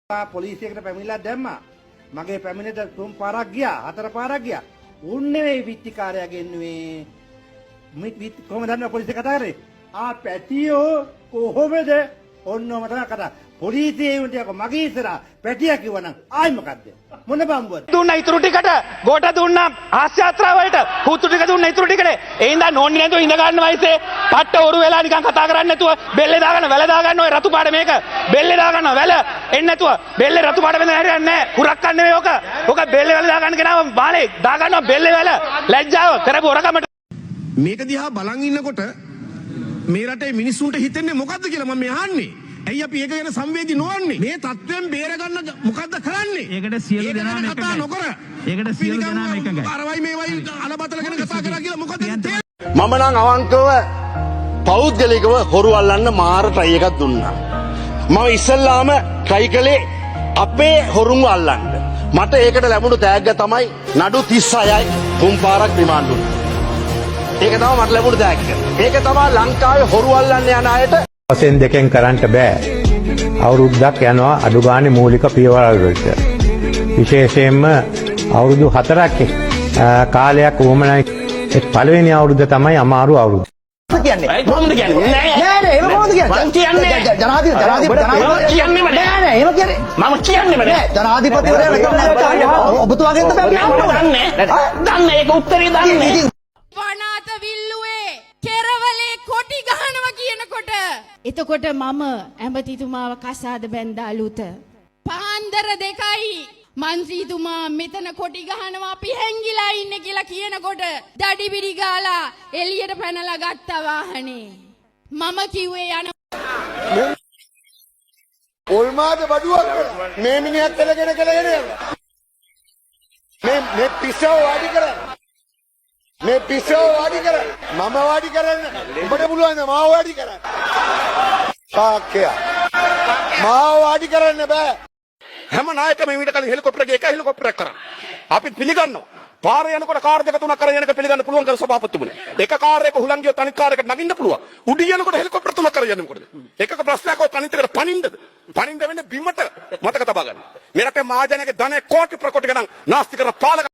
පොලිසියකට පැමිණිලා දැම්මා. මගේ පැමිණිට තුන් පාරක් ගියා, හතර පාරක් ගියා. උන් නෙවෙයි විත්තිකාරයා ගෙන්නුවේ. මේ කොහොමද දන්නව පොලිසිය කතා කරේ? ආ පැටියෝ කොහොමද? ඔන්න ඔහම තමයි කතා. පොලිසියේ උන්ට යකෝ මගේ ඉස්සරහා පැටියා කිව්වනම් ආයි මොකද්ද? මොන බම්බුවද? දුන්න ඉතුරු ටිකට ගෝට දුන්නා හාස්‍ය යාත්‍රා වලට හුතු ටික දුන්න ඉතුරු ටිකට. ඒ හින්දා නෝන්නේ නැතුව ඉඳ ගන්න වයසේ පට්ට ඔරු වෙලා නිකන් කතා කරන්නේ නැතුව බෙල්ලේ දාගන්න වැල දාගන්න ඔය රතු පාට මේක බෙල්ලේ දාගන්න වැල එන්නේ නැතුව බෙල්ලේ රතු පාට වෙන හරියන්නේ නැහැ. කුරක් කන්නේ නෙවෙයි ඔක. ඔක බෙල්ලේ වැල දාගන්න කෙනාව බාලේ දාගන්නවා බෙල්ලේ වැල. ලැජ්ජාව කරපු හොරකමට. මේක දිහා බලන් ඉන්නකොට මේ රටේ මිනිස්සුන්ට හිතෙන්නේ මොකද්ද කියලා මම මේ අහන්නේ. ඇයි අපි ඒක ගැන සංවේදී නොවන්නේ? මේ තත්ත්වයෙන් බේරගන්න මොකද්ද කරන්නේ? ඒකට සියලු ඒක ගැන දෙනාම කතා එකඟයි. නොකර ඒකට සියලු අපි නිකන් දෙනාම එකඟයි. අරවයි මේවයි අලබතල ගැන කතා කරා කියලා මොකද්ද තේරෙන්නේ? මම නම් අවංකව පෞද්ගලිකව හොරු අල්ලන්න මාර ට්‍රයි එකක් දුන්නා. මම ඉස්සල්ලාම ට්‍රයි කළේ අපේ හොරුන්ව අල්ලන්න. මට ඒකට ලැබුණු තෑග්ග තමයි නඩු 36යි තුන් පාරක් රිමාන්ඩ් වුණා. ඒක තමයි මට ලැබුණු තෑග්ග. ඒක තමයි ලංකාවේ හොරු අල්ලන්න යන අයට වශයෙන් දෙකෙන් කරන්නට බෑ. අවුරුද්දක් යනවා අඩු ගානේ මූලික පියවරල් වලට. විශේෂයෙන්ම අවුරුදු 4ක් කාලයක් උවමනයි. ඒ පළවෙනි අවුරුද්ද තමයි අමාරු අවුරුද්ද. කියන්නේ කොහොමද කියන්නේ? නෑ. නෑ නෑ, එහෙම කොහොමද කියන්නේ? මං කියන්නේ ජනාධිපති ජනාධිපති මම කියන්නේම නෑ. නෑ නෑ, එහෙම කියන්නේ මම කියන්නේම නෑ. නෑ, ජනාධිපතිවරයා මෙතන නැත්තම් ඔබතුමාගෙන් තමයි අපි නෑ, මම දන්නේ දන්නේ ඒක උත්තරේ දන්නේ. ඉතින් වනාත විල්ලුවේ කෙරවලේ කොටි ගහනවා කියනකොට එතකොට මම ඇමතිතුමාව කසාද බැන්ද අලුත. පාන්දර 2යි මන්ත්‍රීතුමා මෙතන කොටි ගහනවා අපි හැංගිලා ඉන්නේ කියලා කියනකොට දඩි බිඩි ගාලා එළියට පැනලා ගත්තා වාහනේ. මම කිව්වේ යන ඔල්මාද බඩුවක් මේ මිනිහත් එලගෙන කෙලගෙන යනවා. මේ මේ පිස්සව වාඩි කරන්න. මේ පිස්සව වාඩි කරන්න. මම වාඩි කරන්න. උඹට පුළුවන් ද මාව වාඩි කරන්න? කාක්කයා. මාව වාඩි කරන්න බෑ. හැම නායකම මීට කලින් හෙලිකොප්ටර් එක එක හෙලිකොප්ටරයක් කරා. අපි පිළිගන්නවා. පාරේ යනකොට කාර් දෙක තුනක් කරගෙන යනක පිළිගන්න පුළුවන් කර සභාපතිතුමනි. එක කාර් එක හුලං ගියොත් අනිත් කාර් එකට නගින්න පුළුවන්. උඩින් යනකොට හෙලිකොප්ටර් තුනක් කරගෙන යන්නේ මොකටද? එකක ප්‍රශ්නයක් આવොත් අනිත් එකට පනින්නද? පනින්න වෙන්නේ බිමට මතක තබා ගන්න. මේ රටේ මහජනයාගේ ධනය කෝටි ප්‍රකෝටි ගණන් නාස්ති කරන පාලක